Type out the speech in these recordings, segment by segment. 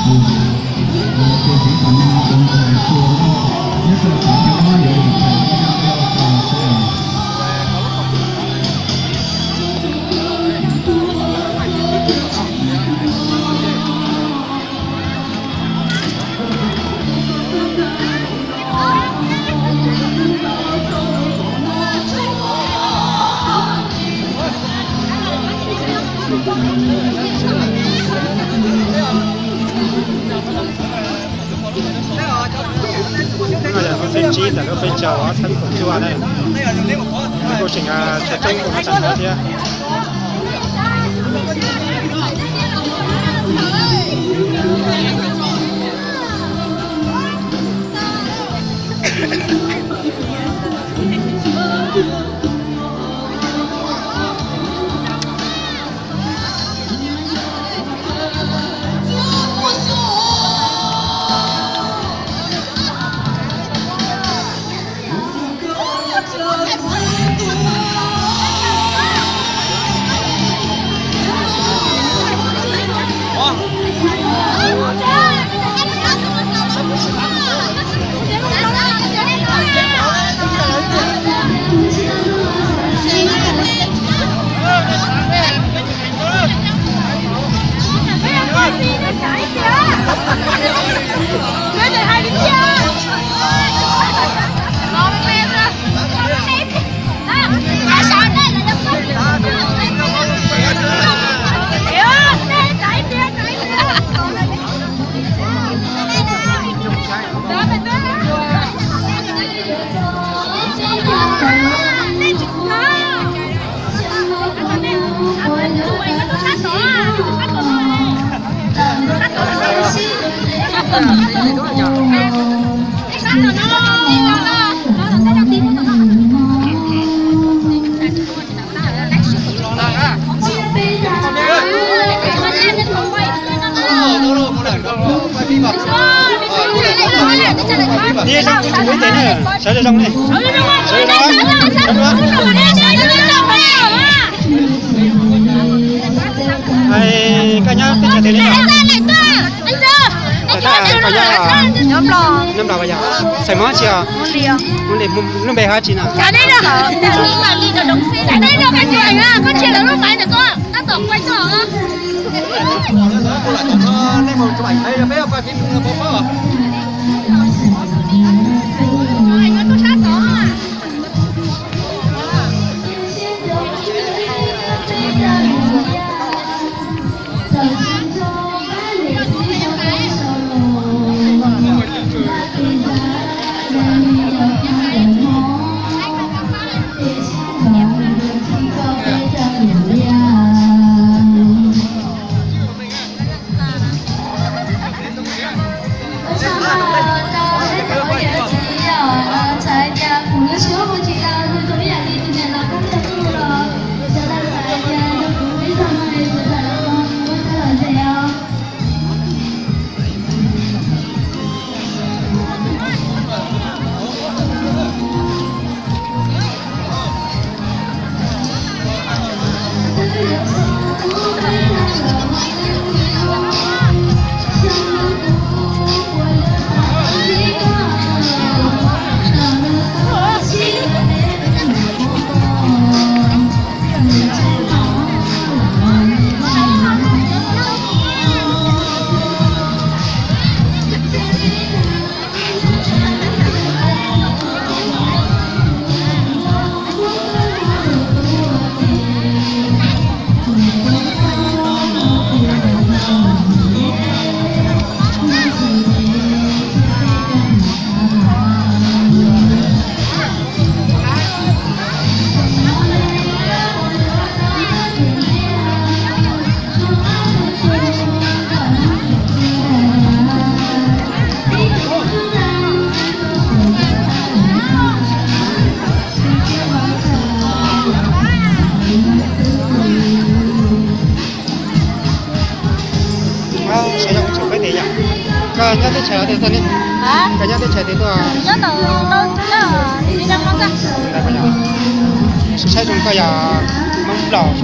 Hnub no yog hnub thib tsib ntawm lub peb caug ob txhiab kaum cuaj na. Kuj tseem tshav kub kuj muaj tshaj thiab. Ib zoo kuv tsum ib tes na, sawv zoo zoo ne, sawv zoo zoo. Koj nyob teb chaws twg ne? Nyob Nplog. Xeem Hmoob tsi os? Lub npe hu tsi no? Sawv daws tsum peb tes yom. Koj nyob teb chaws twg tuaj ne? Koj nyob teb chaws twg tuaj? Saib zoo koj yog Hmoob Nplog.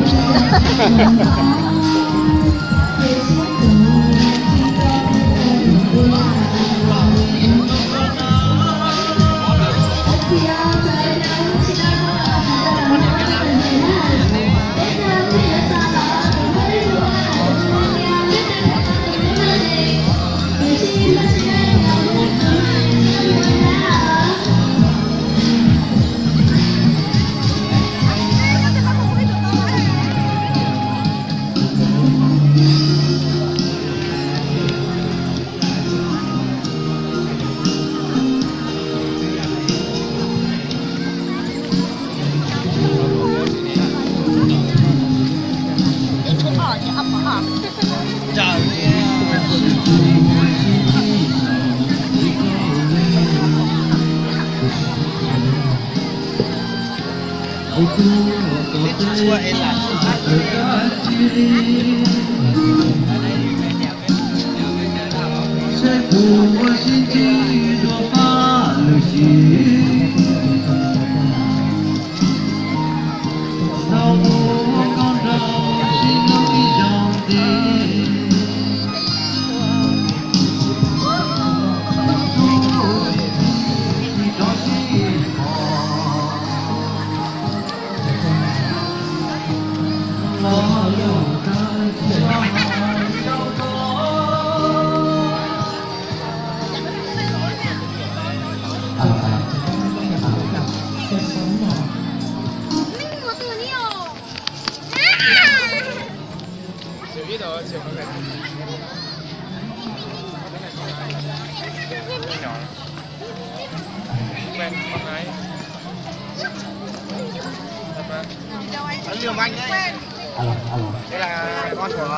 Alo, alo. Đây là con của,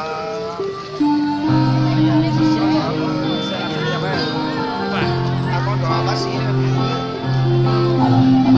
là con của bác sĩ. Alo, alo.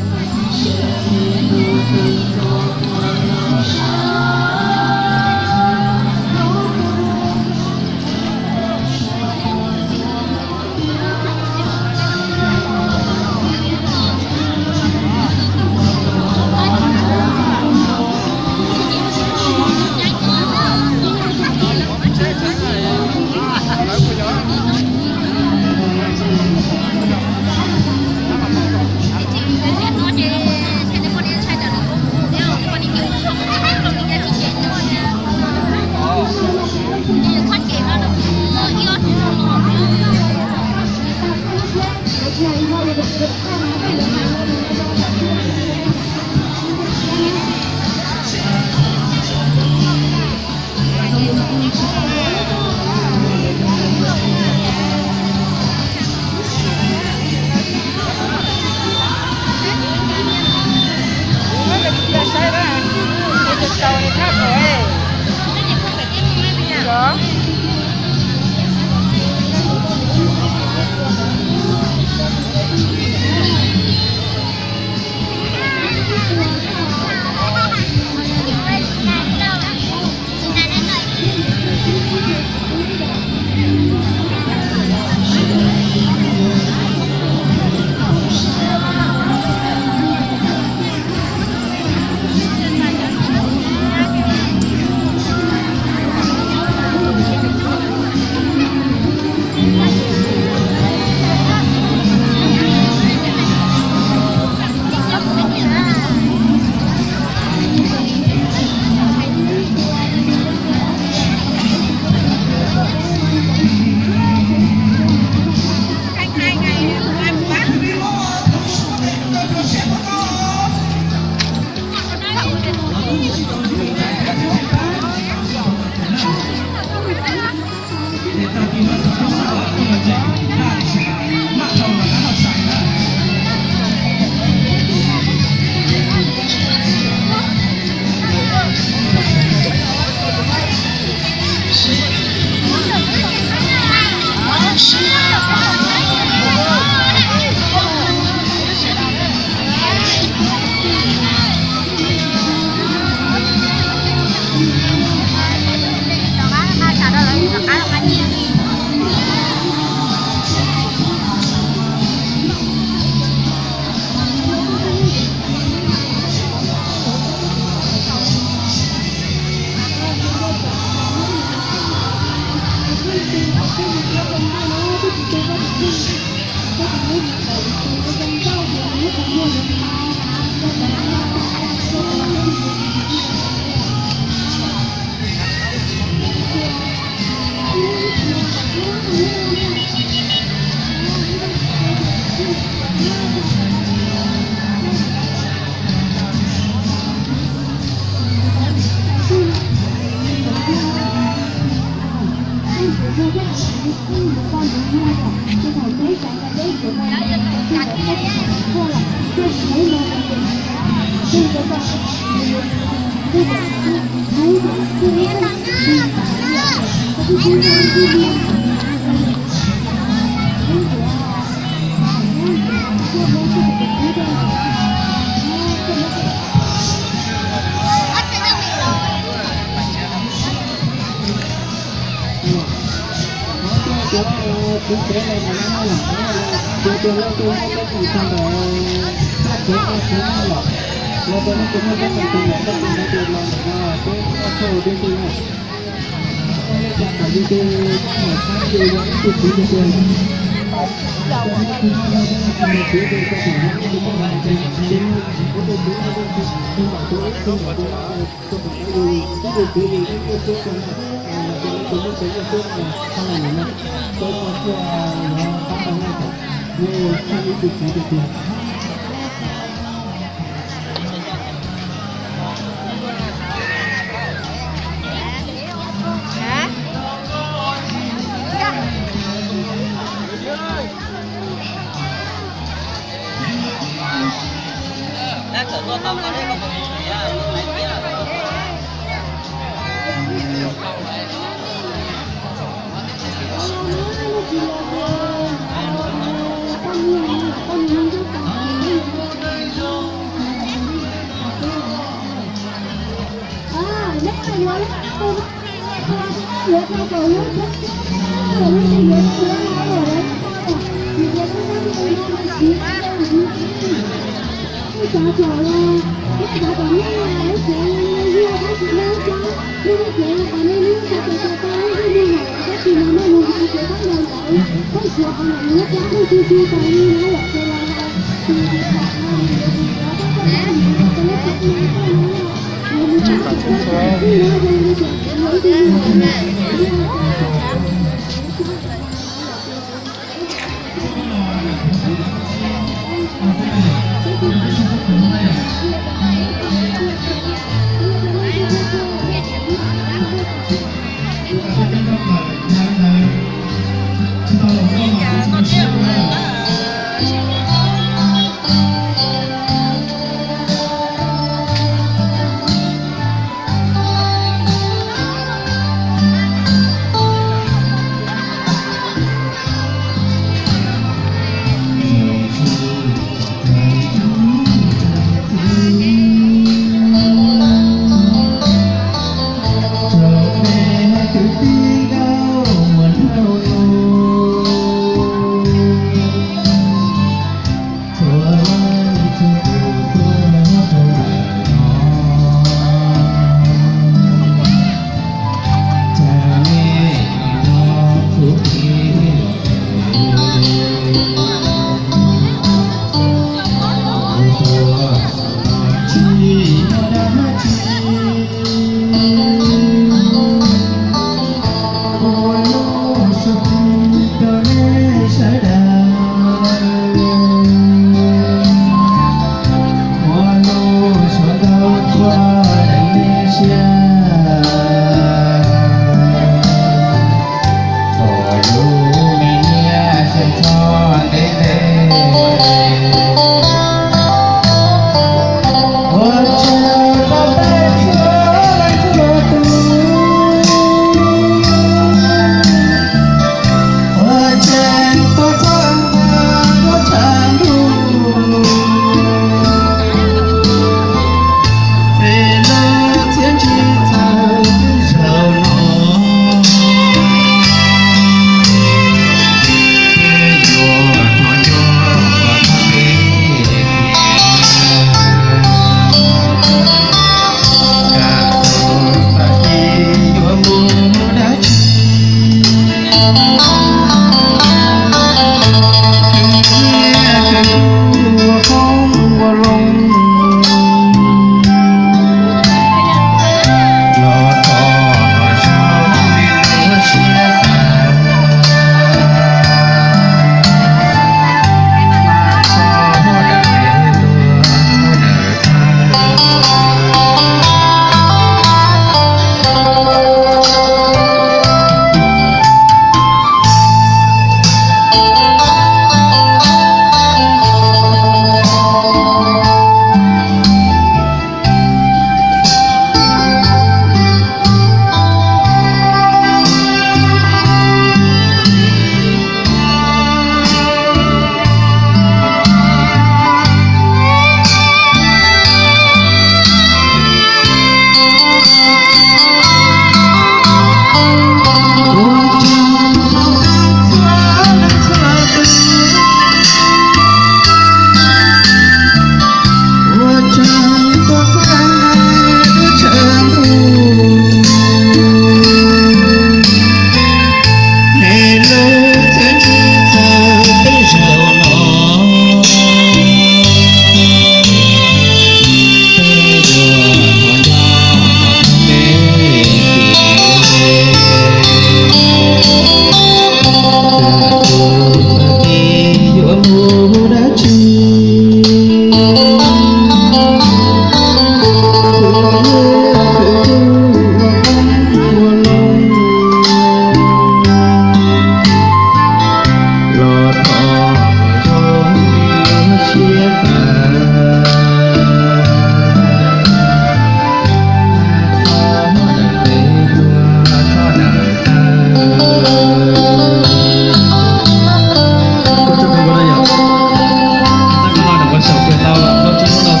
Ua tsaug ntau rau tus tij laug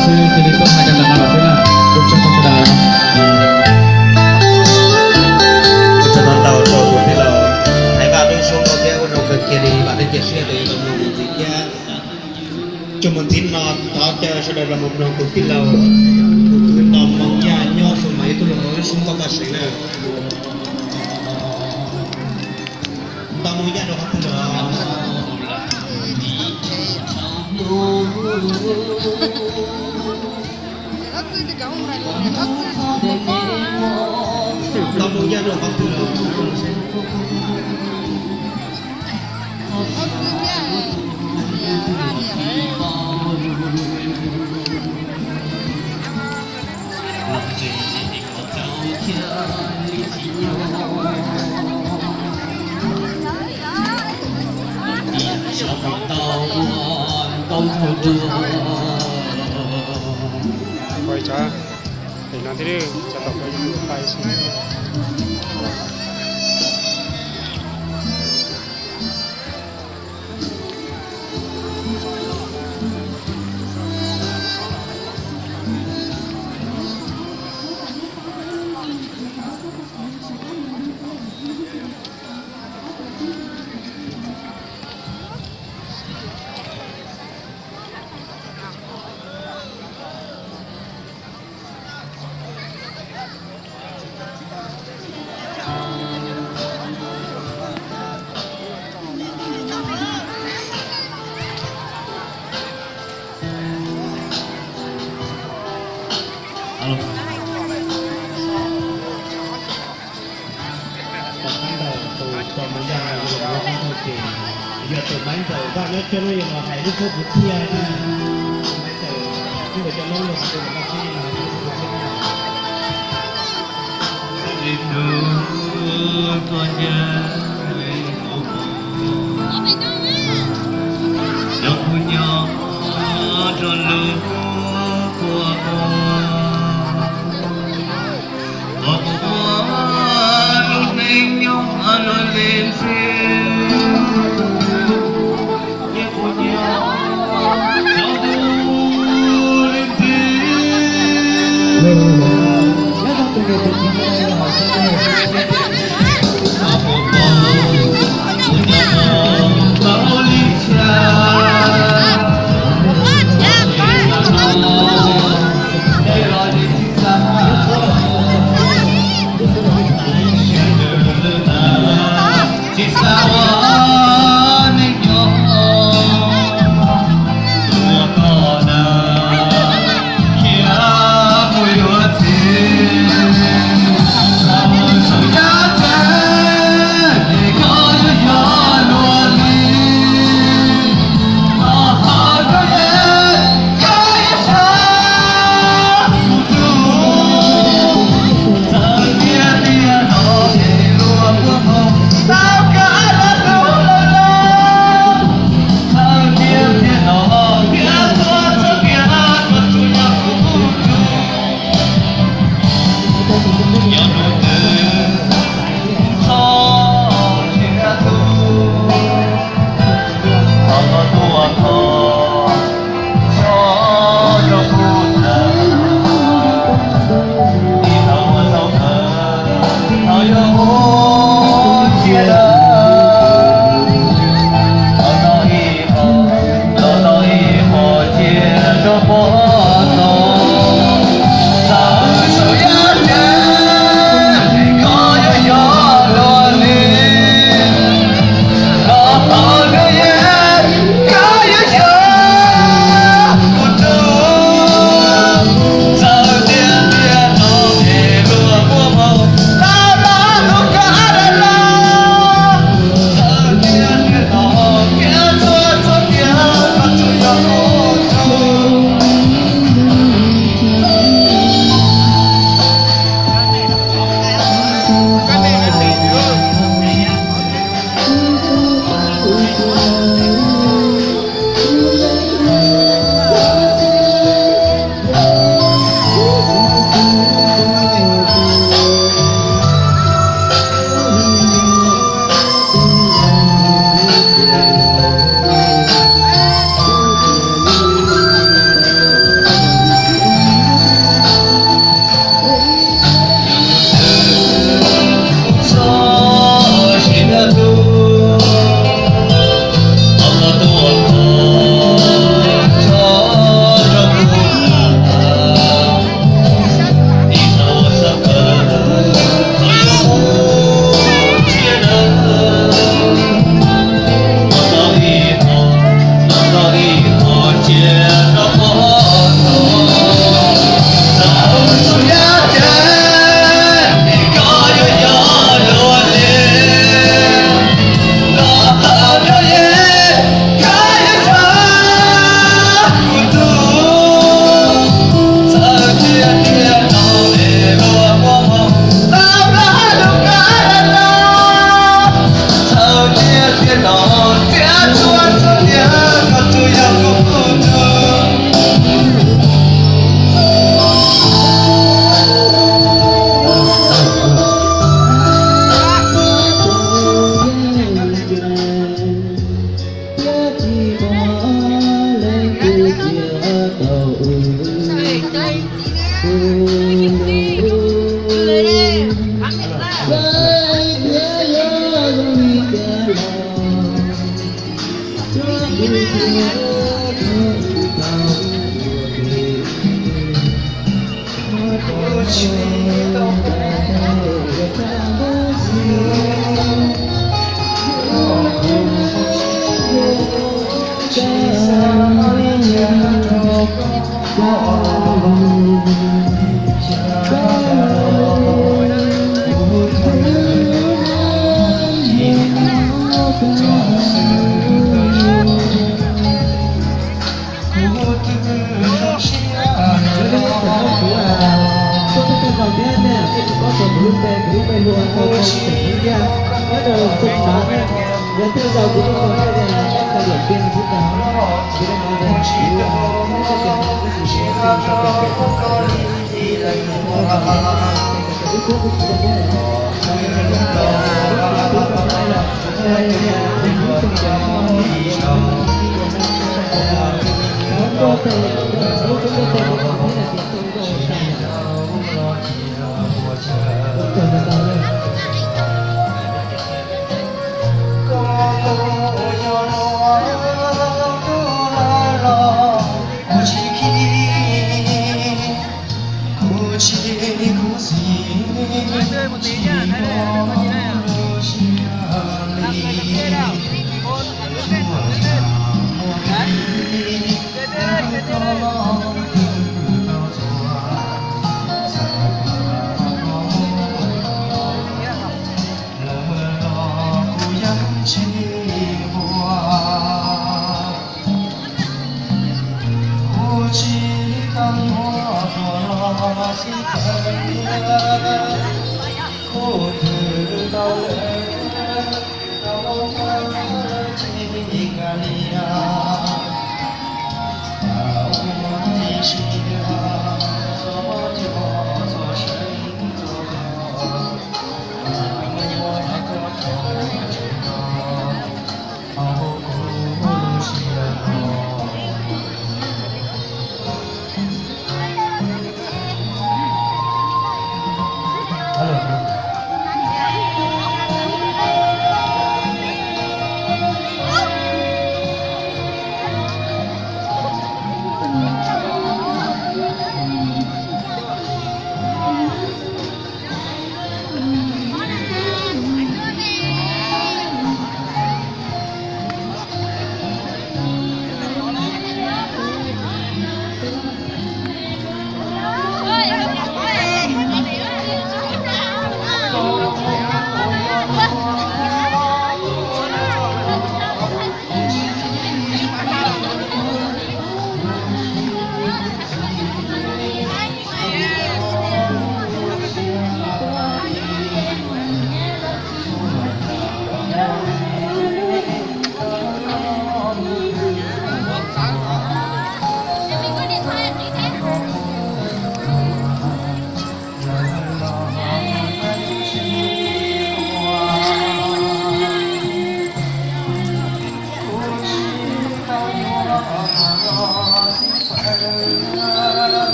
Hais Vaj Lub Xyooj Nkauj thiab ua rau kawg kiag li vam thiab cia siab tias yuav tau mloog mus ntxiv thiab. Tso mus ntxiv no thov caw sawv daws los mus mloog tus tij laug, tus kwv Nto Moo Yaj nyob Xus Mas, ib tug hluas nkauj lub xub nkauj kaj sev na. Nto Moo Yaj rau qhov twg lawm? Nto Moo Yaj rau qhov twg lawm? Ua ib tsam pem no thiab, tsam tom peb pais xwb. Alo. Tom qab ntawm tus Nto Moo Yaj no yuav los ua qub ntuj ces yog tus Maiv Ntxawm Vaj Nyob Tsuag no yuav los hais lub khaub puv thiaj na. Maiv Ntxawm Vaj Nyob Tsuag no los hais lub khaub puv thiaj na. Nyob kuv nyob rau lub kua muag, kom kuv ua lub neej nyob luag li ntxhi. Nyob kuv nyob rau lub kua muag,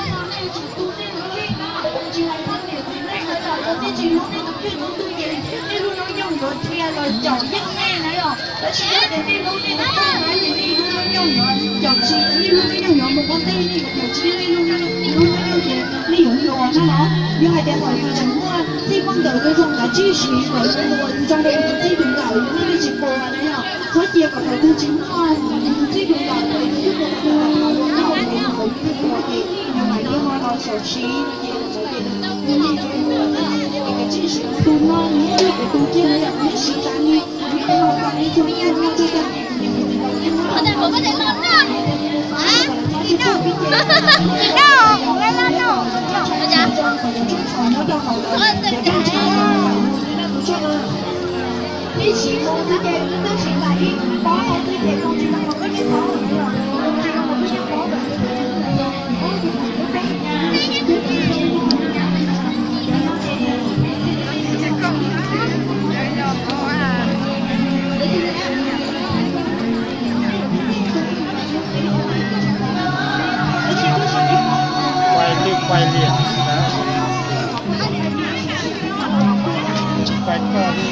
Nej tsis tu nej tus kheej no, tsis hais txog niam txiv nej lawm, nej tsis hlub nej tus kheej tus tus ces nej lub hnub nyoog yuav dhia los caum yeej nej na yom. Tab sis yog tias nej hlub nej tus kheej na ces nej lub hnub nyoog yuav caum tsis, nej lub hnub nyoog yuav mus ua ntej, nej yuav caum tsis, nej lub hnub nyoog ces nej yuav hluas na los. Yog hais tias thaum yus tseem muaj txij muaj nkawm zoo zoo kav tsij siv kom yus mus ua zoo rau yus tus txij tus nkawm, yus thiaj li tsis puas na yom. Txhob cia kom thaum twg tsis muaj yus tus txij tus nkawm los yus twb puas tau tau tau tau tau tau tau tau tau tau ces yus mam li ho los xyaum siv no ces yus mam li ua li rau yus es kav tsij siv tus no nws thiaj li kuv tus kiag li yom, neb siv tas li, neb ho tas li txhua yam nyob tsuag tag. Quay twb quay liam, tsis quay koj li.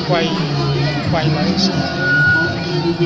Quay, quay lawv xwb.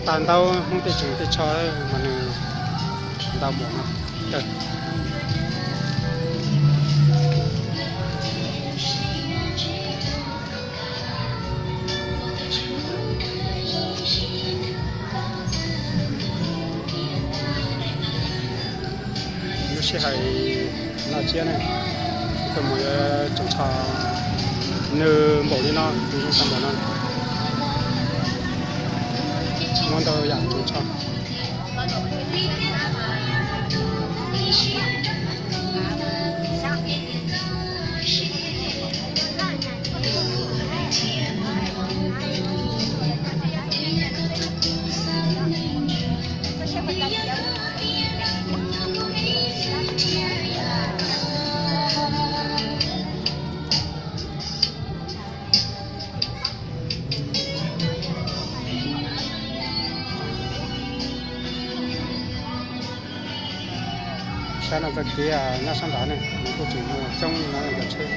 Tag ntaub Hmoob tej tseem tej tsho mas nws ntau npaum no. Lub sij hawm no thiab ne, tus mus yuav tsoos tsho nws npaum li no, nws zoo tag npaum no, muab ntau yam tsoos tsho. Sab no txoj kev nyob sab nrad ne, nws kuj tseem muaj coob li no cov tsheb.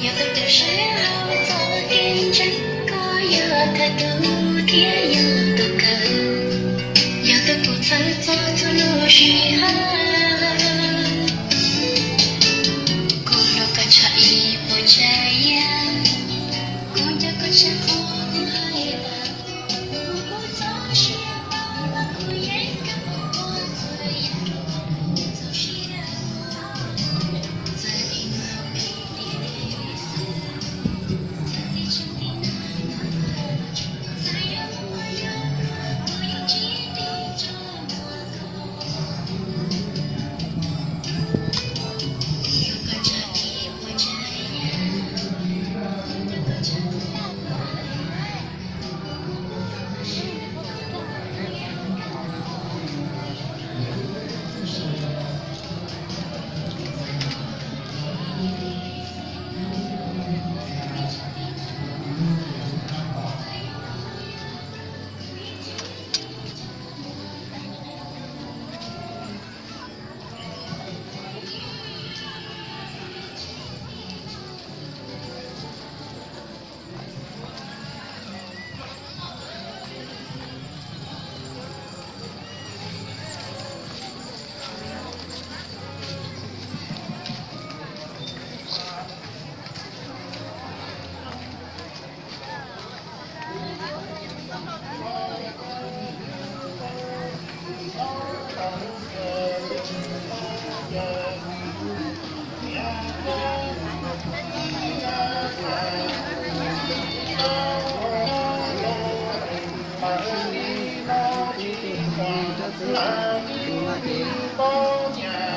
Yog tus sib haum txoj kev ntseeg, koj yog thawj tug thiab yog tus kawg. Yog tus kuv txhawj txog txhua lub sij hawm, kuv hlub koj tshaj ib puas tsav yam, kuv nco koj tshaj qhov kuv hais lawm.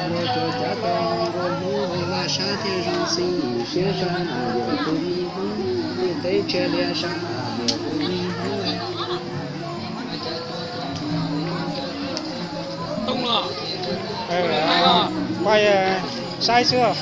Ua cov cav tau nkaus hnub vaj sab thiaj zoo xij siab sab mas yog tus me hnub, ntiaj teb tsia lias sab mas yog tus me hnub. Pais saib xwb.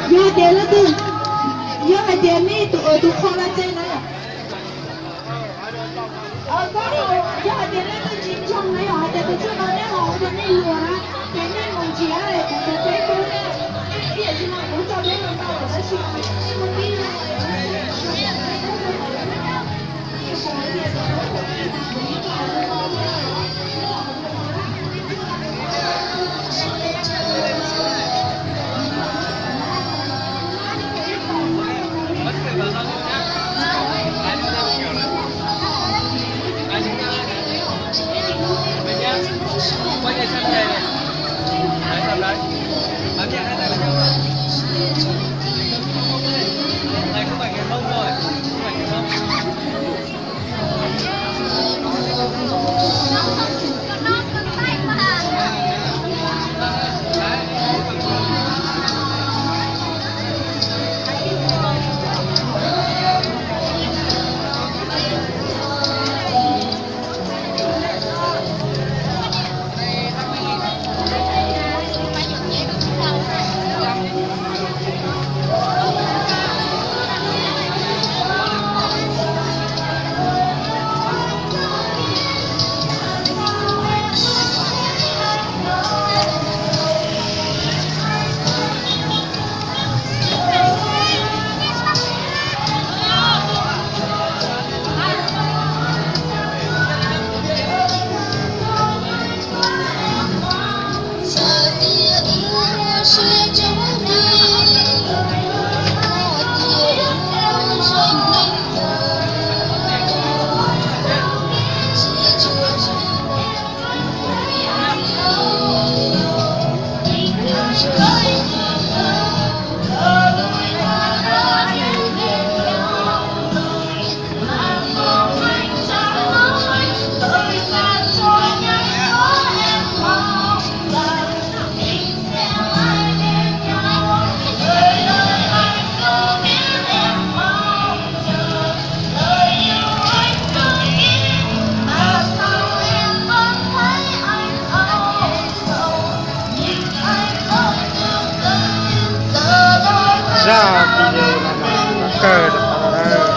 Yog hais tias leej twg, yog hais tias nej tus, tus qhua vaj tsev na, yog hais tias leej twg tsis ntseeg na, yog hais tias tus tshwj no nej los ua rau nej luag na, ces nej mus nrhiav kuv tus Facebook na, ib yam li no kuv tso peb los tau lawm tab sis nej mus tib na. Zaj video no mas kawg rau qhov no na.